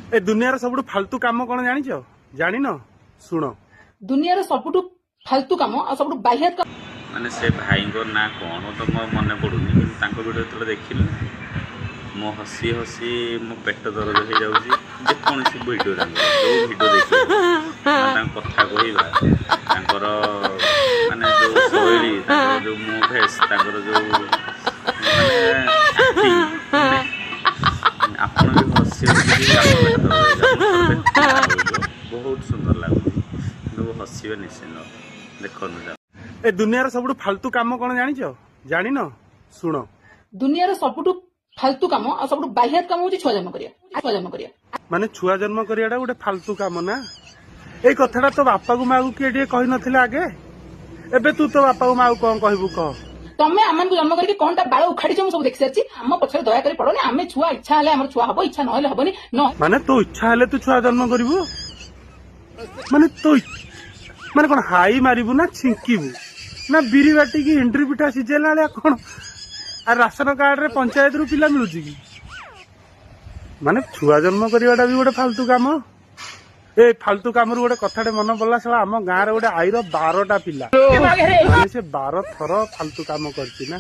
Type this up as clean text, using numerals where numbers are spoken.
ଏ ଦୁନିଆର ସବୁଠୁ ଫାଲତୁ କାମ କଣ ଜାଣିଛ? ଜାଣିନ? ଶୁଣ। ଦୁନିଆର ସବୁଠୁ ଫାଲତୁ କାମ ଆଉ ସବୁଠୁ ବାହ୍ୟାତ କାମ। ମାନେ ସେ ଭାଇଙ୍କ ନାଁ କ'ଣ ତ ମୋ ମନେ ପଡ଼ୁନି, କିନ୍ତୁ ତାଙ୍କ ଭିଡ଼ିଓ ଯେତେବେଳେ ଦେଖିଲି ନା, ମୁଁ ହସି ହସି ମୋ ପେଟ ଦରଜ ହେଇଯାଉଛି। ଯେକୌଣସି ଭିଡ଼ିଓ, ତାଙ୍କର ଯେଉଁ ଭିଡ଼ିଓ ଦେଖିଲେ, ମାନେ ତାଙ୍କ କଥା କହିବା, ତାଙ୍କର ମାନେ ଯେଉଁ ଶୈଳୀ, ତାଙ୍କର ଯେଉଁ ମୁହଁ ଫେସ୍, ତାଙ୍କର ଯେଉଁ ମାନେ ଆକ୍ଟିଂ, ମାନେ ଆପଣ ବି ହସି ହସିକି ଆପଣ ପେଟ ଦରଜ ହେଇଯିବ। ଆପଣ ଥରେ ଦେଖନ୍ତୁ ତାଙ୍କ ଭିଡ଼ିଓ, ବହୁତ ସୁନ୍ଦର ଲାଗୁଛି, କିନ୍ତୁ ହସିବେ ନିଶ୍ଚିନ୍ତ। ଦେଖନ୍ତୁ ତାକୁ। ଏ ଦୁନିଆର ସବୁଠୁ ଫାଲତୁ କାମ କଣ ଜାଣିଛ? ଜାଣିନ? ଶୁଣ। ଦୁନିଆର ସବୁଠୁ ଫାଲତୁ କାମ ଆଉ ସବୁଠୁ ବାହ୍ୟାତ କାମ ହଉଛି ଛୁଆ ଜନ୍ମ କରିବା, ଛୁଆ ଜନ୍ମ କରିବା। ମାନେ ଛୁଆ ଜନ୍ମ କରିବାଟା ଗୋଟେ ଫାଲତୁ କାମ ନା? ଏଇ କଥାଟା ତୋ ବାପାକୁ ମାକୁ କିଏ ଟିକେ କହିନଥିଲେ ଆଗେ? ଏବେ ତୁ ତୋ ବାପାକୁ ମାକୁ କଣ କହିବୁ କହ। ତମେ ଆମମାନଙ୍କୁ ଜନ୍ମ କରିକି କଣଟା ବାଳ ଉଖାଡିଛ, ମୁଁ ସବୁ ଦେଖି ସାରିଛି। ଆମ ପଛରେ ଦୟାକରି ପଡନି। ଆମେ ଛୁଆ ଇଚ୍ଛା ହେଲେ ଆମର ଛୁଆ ହବ, ଇଚ୍ଛା ନହେଲେ ହବନି ନ। ମାନେ ତୋ ଇଚ୍ଛା ହେଲେ ତୁ ଛୁଆ ଜନ୍ମ କରିବୁ? ମାନେ ତୋ ମାନେ କଣ ହାଇ ମାରିବୁ ନା ଛିଙ୍କିବୁ ନା ବିରି ବାଟିକି ଏଣ୍ଡୁରି ପିଠା ସିଝେଇଲା ଭଳିଆ କଣ? ଆଉ ରାସନ କାର୍ଡରେ ପଞ୍ଚାୟତରୁ ପିଲା ମିଳୁଛି କି? ମାନେ ଛୁଆ ଜନ୍ମ କରିବାଟା ବି ଗୋଟେ ଫାଲତୁ କାମ? ଏ ଫାଲତୁ କାମରୁ ଗୋଟେ କଥାଟେ ମନେ ପଡିଲା। ଶଳା, ଆମ ଗାଁରେ ଗୋଟେ ଆଇର 12ଟା ପିଲା, ମାନେ ସେ 12 ଥର ଫାଲତୁ କାମ କରିଛି ନା।